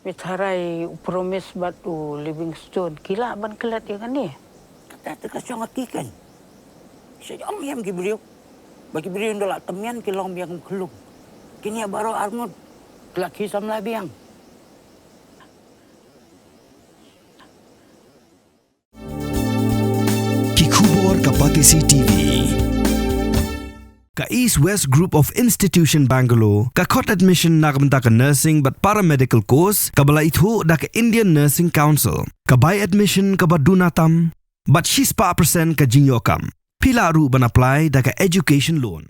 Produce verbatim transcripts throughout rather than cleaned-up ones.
Pynharai u Promise bad u Livingstone ki lah ban klet ïa kane. Kata te ka shong ha ki kan. Sha ong ïam ki briew. Ba ki briew nda la temian ki long biang kum khlung. Kine baroh arngut. Ki la ki samla biang. Ki khubor ka Batesi T V. Ka East West Group of Institution Bangalore ka khot admission na ka bynta ka nursing bad paramedical course kaba la ithuh da ka Indian Nursing Council. Ka bai admission kaba duna tam bad shispah percent ka jingïoh kam. Phi lah ruh ban apply da ka education loan.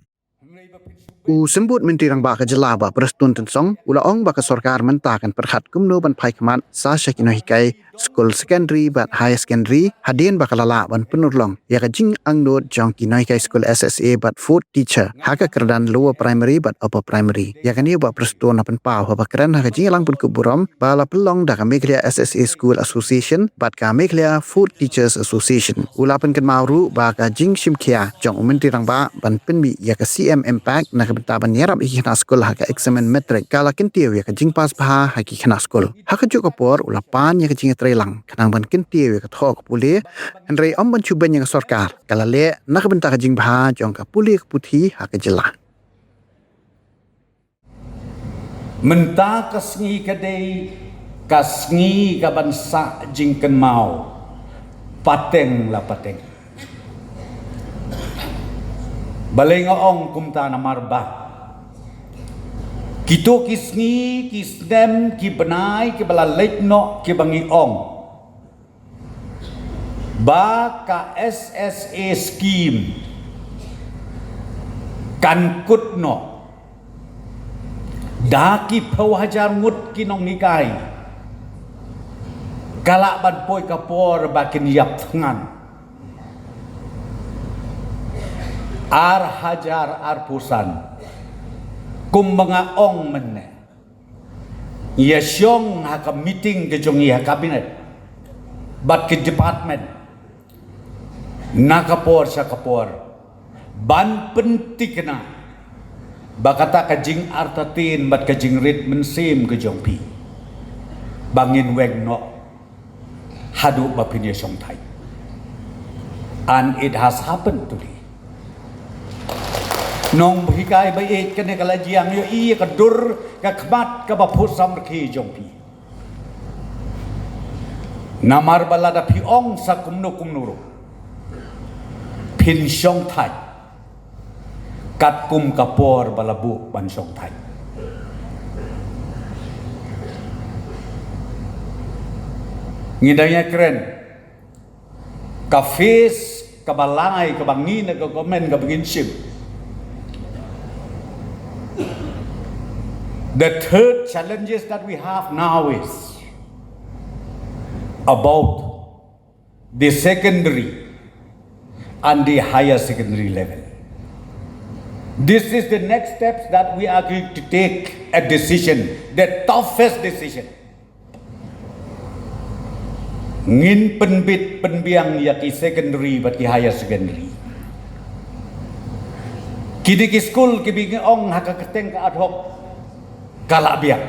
U Symbud Myntri Rangbah ka Jylla Bah Prestone Tynsong u la ong ba ka sorkar mynta kan pyrkhat kumno ban phai khmat sa sha ki nonghikai skul secondary bad higher secondary hadien ba ka la lah ban pynurlong ïa ka jingangnud jong ki nonghikai skul S S A bad fourth teacher ha ka kyrdan lower primary bad upper primary. Ïa kane u Bah Prestone u la pynpaw haba kren ha ka jingïalang pynkup burom ba la pynlong da ka Meghalaya S S A School Association bad ka Meghalaya Fourth Teachers Association. U la pynkynmaw ruh ba ka jingshim khia jong u Myntri Rangbah ban pynmih ïa ka C M Impact na ka bynta ban ïarap ïa ki khynnah skul ha ka eksamin matric ka la kyntiew ïa ka jingpass bha ha ki khynnah skul. Ha kajuh ka por u la pan ïa ka jingïatreilang khnang ban kyntiew ïa ka thoh ka pule, hynrei ym ban shu beiñ ïa ka sorkar, ka la leh na ka bynta ka jingbha jong ka pule ka puthi ha ka jylla. Mynta ka sngi ka dei ka sngi kaban sah jingkynmaw pateng la pateng. Balei nga ong kumta? Namar ba kito ki sngi, ki snem, ki bnai kiba la leit noh kiba ngi ong ba ka S S A scheme kan kut noh da ki phew hajar ngut ki nonghikai, ka lah ban poi ka por ba kin ïap thngan. Ar hajar arphew san, kumba nga ong mynne, ïa shong ha ka meeting ka jong ngi ha cabinet bad ki department na ka por sha ka por ban pynthikna ba kata ka jingartatien bad ka jingrit mynsiem ka jong phi ba ngin weng noh haduh ba phin ïashong thait. And it has happened today. Nonghikai ba ïeit, kane ka la jia ïa i ka dur ka khmat kaba phuh samrkhie jong phi. Namar ba lada phi ong sa kumno kumno ruh, phin shong thait katkum ka por ba la buh ban shong thait. Ngi dang ïakren ka phase kaba lai kaba ngi na ka government kaba ngin shim. The third challenges that we have now is about the secondary and the higher secondary level. This is the next steps that we are going to take a decision, the toughest decision. Ngin pynbit pynbiang ïa ki secondary bad ki higher secondary. Kine ki skul kiba ngi ong ha ka kyrteng ka ad hoc, ka la biang.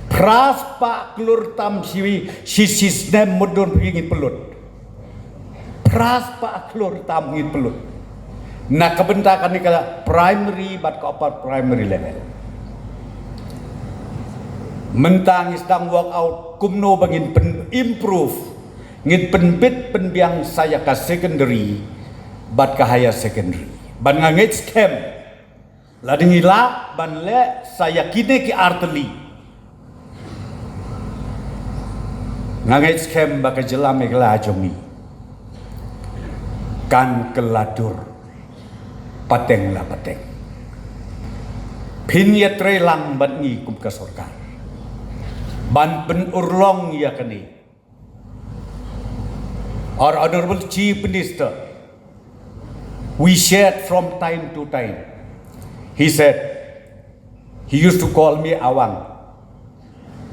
Phra spah klur tam shi, shi, shi snem mudui phi ngin pynlut. Phra spah klur tam ngin pynlut na ka bynta kane ka primary bad ka upper primary level. Mynta ngi sdang work out kumno ba ngin pyn improve, ngin pynbit pynbiang sa ïa ka secondary bad ka higher secondary. Bad nga ngeit skhem lada ngi lah ban leh sa ïa kine ki artylli, nga ngeit skhem ba ka jylla Meghalaya jong ngi kan kylla dur pateng la pateng. Phin ïatrei lang bad ngi kum ka sorkar ban pynurlong ïa kane. Our Honorable Chief Minister, we shared from time to time. He said, he used to call me Awang.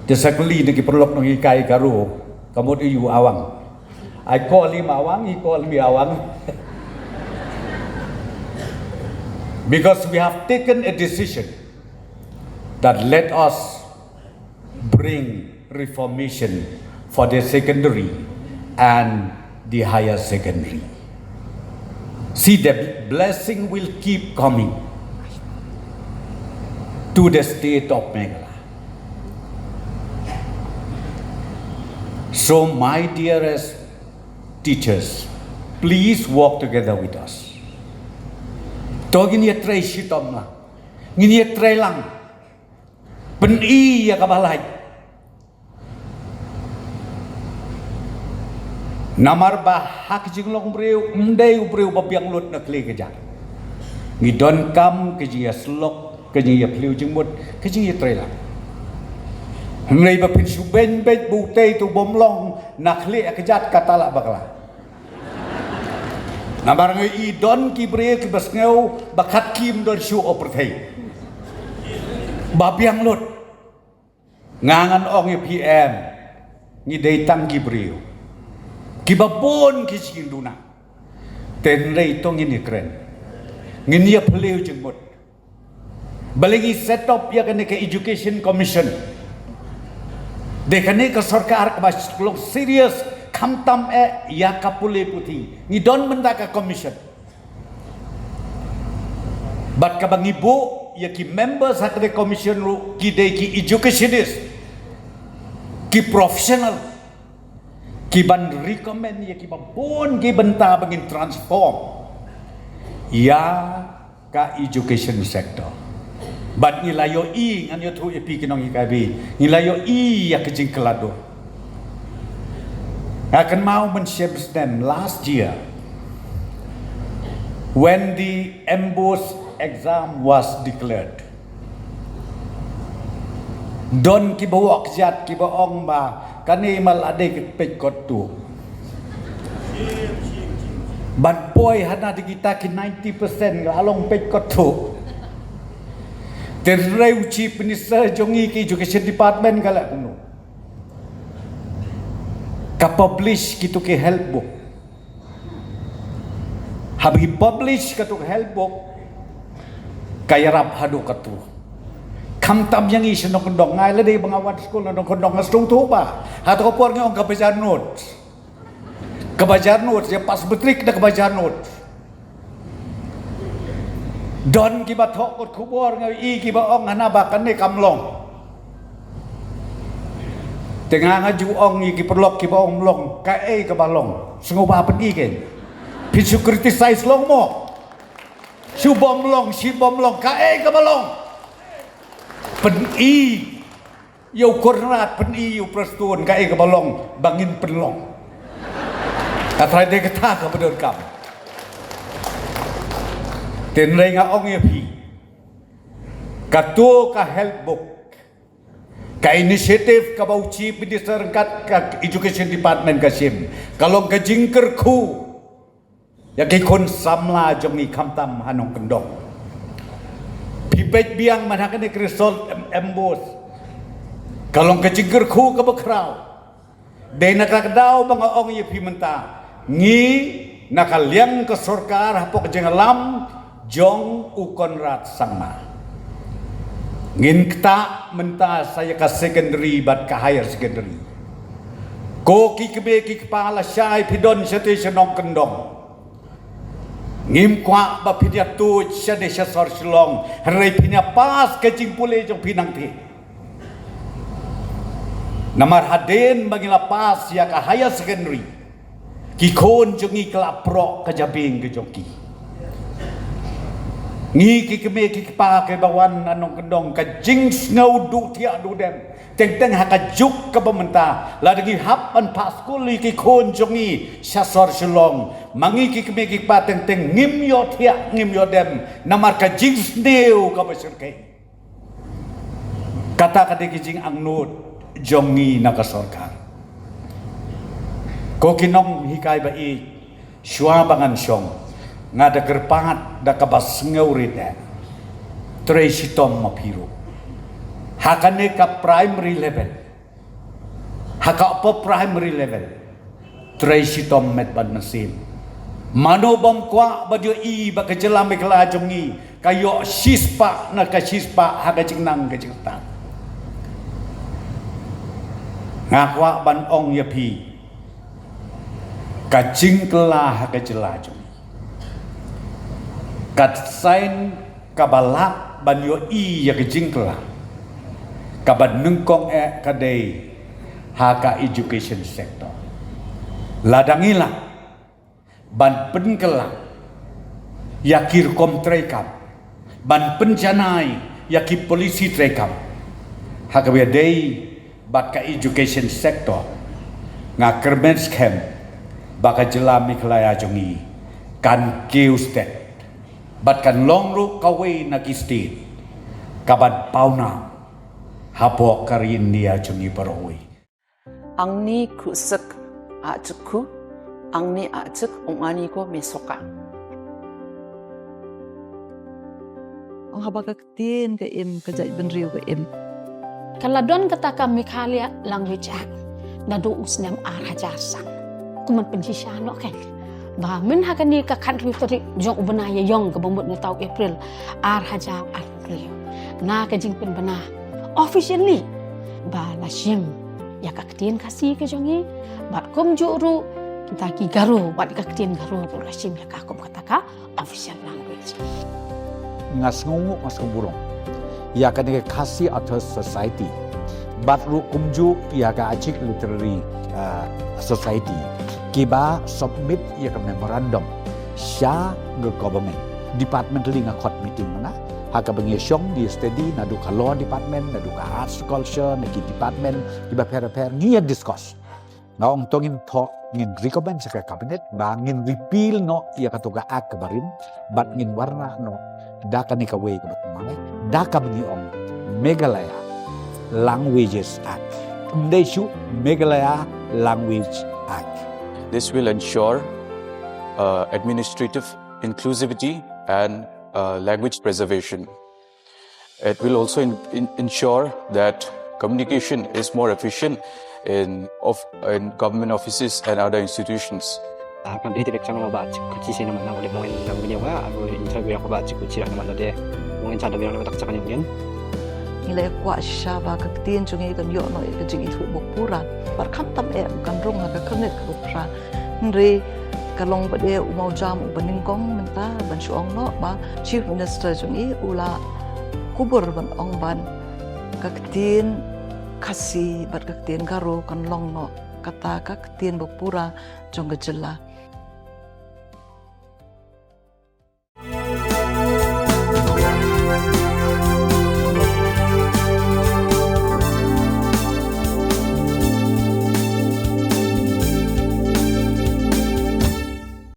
Te sa kylli na ki paralok nonghikai Garo, ka mut aïu Awang. I call him Awang, he called me Awang. Because we have taken a decision that let us bring reformation for the secondary and the higher secondary. See, the blessing will keep coming to the state of Meghalaya. So, my dearest teachers, please work together with us. To ngin ïatrei shitom lang, ngin ïatrei lang, pyni ïa kaba lait. Namar ba ha ka jinglong briew ym dei u briew ba biang lut na khlieh ka jaka. Ngi donkam ka jingïasyllok, ka jingïaphylliew jingmut, ka jingïatrei lang. Hynrei ba phin shu beiñ beit ba utei te u bym long na khlieh ka jaka, kata la bakla. Namar ngi i don ki briew kiba sngew ba khatkhie ym don shuh u pyrthei ba biang lut. Nga ngan ong ïa phi em, ngi dei tang ki briew kiba bun ki jingduna. Te hynrei to ngin ïakren, ngin ïaphylliew jingmut. Balei ngi set up ïa kane ka Education Commission? Dei kane ka sorkar kaba long serious khamtam eh ïa ka pule puthi. Ngi don mynta ka commission. Bad kaba ngi buh ïa ki members ha kane ka commission ruh ki dei ki educationist, ki professional, ki ban recommend ïa kiba bun ki bynta ba ngin transform ïa ka education sector. Bad ngi la ïohi, ngan ïathuh ïa phi ki nonghikai ba ngi la ïohi ïa ka jingkylla dur. Nga kynmaw mynshem snem last year, when the MBOSE exam was declared, don kiba wad kjat kiba ong ba kane ma la dei ka peit kot tu. Ban poi hana da kita ki ninety percent la long peit kot tu. Te hynrei u chief minister jong ngi, ka education department ka la kumno, ka publish kito ki help book. Haba ki publish kato ka help book, ka ïarap haduh kato. Khamtam ïa ngi shnong kyndong, nga la dei ba nga wan skul shnong kyndong, nga sngewthuh ba hato ka por ngi ong ka bajar note. Ka bajar note, ïa pass matric da ka bajar note. Don kiba thoh kot khubor, nga i kiba ong hana ba kane kam long. Te nga nga ju ong ïa ki paralok kiba ong ym long, kaei kaba long? Sngewbha pyni kein. Phin shu criticize long mo. Shu bym long, shi bym long, kaei kaba long? Pyni ïa u Conrad, pyni ïa u Prestone, kaei kaba long ba ngin pynlong. Ka trai dei kata kaba donkam. Te hynrei nga ong ïa phi, kato ka help book, ka initiative kaba u chief minister ryngkat ka education department ka shim, ka long ka jingkyrkhu ïa ki khun samla jong ngi khamtam ha nongkyndong. Phi peit biang man ha kane ka result em, MBOSE. Ka long ka jingkyrkhu kaba khraw. Dei na ka daw ba nga ong ïa phi mynta, ngi na ka liang ka sorkar hapoh ka jingïalam jong u Conrad Sangma, ngin ktah mynta sa ïa ka secondary bad ka higher secondary. Ko ki kmie ki kpa, lashai phi don shatei sha nongkyndong, ngim kwah ba phin ïa tuid shane sha sor Shillong, hynrei phin ïa pass ka jingpule jong phi nangtei. Namar hadien ba ngi la pass ïa ka higher secondary, ki khun jong ngi ki la proh ka jabieng ka jong ki. Ngi ki kmie ki kpa kiba wan na nongkyndong, ka jingsngew duh thiah duh dem, teng teng ha ka juk kaba mynta, lada ngi hap ban phah skul ïa ki khun jong ngi sha sor Shillong, ma ngi ki kmie ki kpa teng teng ngim ïoh thiah ngim ïoh dem namar ka jingsniew kaba shyrkhei. Kata ka dei ka jingangnud jong ngi na ka sorkar. Ko ki nonghikai ba ïeit, shuwa ba ngan shong, nga da kyrpad da kaba sngewrit eh, trei shitom ma phi ruh. Ha kane ka primary level, ha ka upper primary level, trei shitom met bad mynsiem. Mano bym kwah ba ïohi ba ka jylla Meghalaya jong ngi ka ïoh shispah na ka shispah ha ka jingnang ka jingstad. Nga kwah ban ong ïa phi, ka jingkylla ha ka jylla jong ngi, ka sign kaba lah ban ïohi ïa ka jingkylla kaba nyngkong eh ka dei ha ka education sector. Lada ngi lah ban pynkylla ïa ki rukom treikam, ban pynjanai ïa ki polisi treikam ha kaba ïadei bad ka education sector, nga kyrmen skhem ba ka jylla Meghalaya jong ngi kan kiew stet bad kan long ruh kawei na ki stet kaban pawnam hapoh ka ri India jong ngi baroh. Angni khusyk ajkhu, angni ajk ong ani ko mesoka. Ong haba ka ktien ka im, ka jaitbynriew ka im. Ka la don kata ka Meghalaya Language Act naduh u snem ar hajar san. Kumno pynshisha noh ka ba mynha kane ka khathynriew tarik jong u bnai Ïaïong kaba mut mynta u April ar hajar arphew na ka jingpynbna officially ba la shim ïa ka ktien Khasi ka jong ngi, bad kumjuh ruh kita ki Garo, bad ka ktien Garo ruh la shim ïa ka kum kata ka official language. Nga sngewnguh, nga sngewburom ïa kane ka Khasi Authors Society bad ruh kumjuh ïa ka Achik Literary, uh, Society kiba submit ïa ka memorandum sha ka government. Departmentally nga khot meeting mynta ha kaba ngi ïa shong, ngi ïa study, naduh ka law department, naduh ka arts, culture, na ki department kiba pher pher, ngi ïa discuss. Nga ong to ngin thoh, ngin recommend sha ka cabinet ba ngin repeal noh ïa kato ka act kaba rim bad ngin wanrah noh da kane kawei kaba thymmai, da kaba ngi ong Meghalaya Languages Act. Ym dei shuh, Meghalaya Language Act. This will ensure, uh, administrative inclusivity and, uh, language preservation. It will also in, in, ensure that communication is more efficient in, of, in government offices and other institutions. Ah, kan dei direct chang ba chi ku chi sien naman na ulit mungin nang bini wa aku interview aku ba chi ku chi naman na de mungin chada biang na tak chakan yang. Ngi la kwah shisha ba ka ktien jong ngi kan ïoh noh ïa ka jingithuh ba pura. Bad khamtam eh kan rung ha ka khyrnit kaba pura. Hynrei ka long ba dei u mawjam uba nyngkong mynta ban shu ong noh ba Chief Minister jong ngi u la kubur ban ong ba ka ktien Khasi bad ka ktien Garo kan long noh kata ka ktien ba pura jong ka jylla.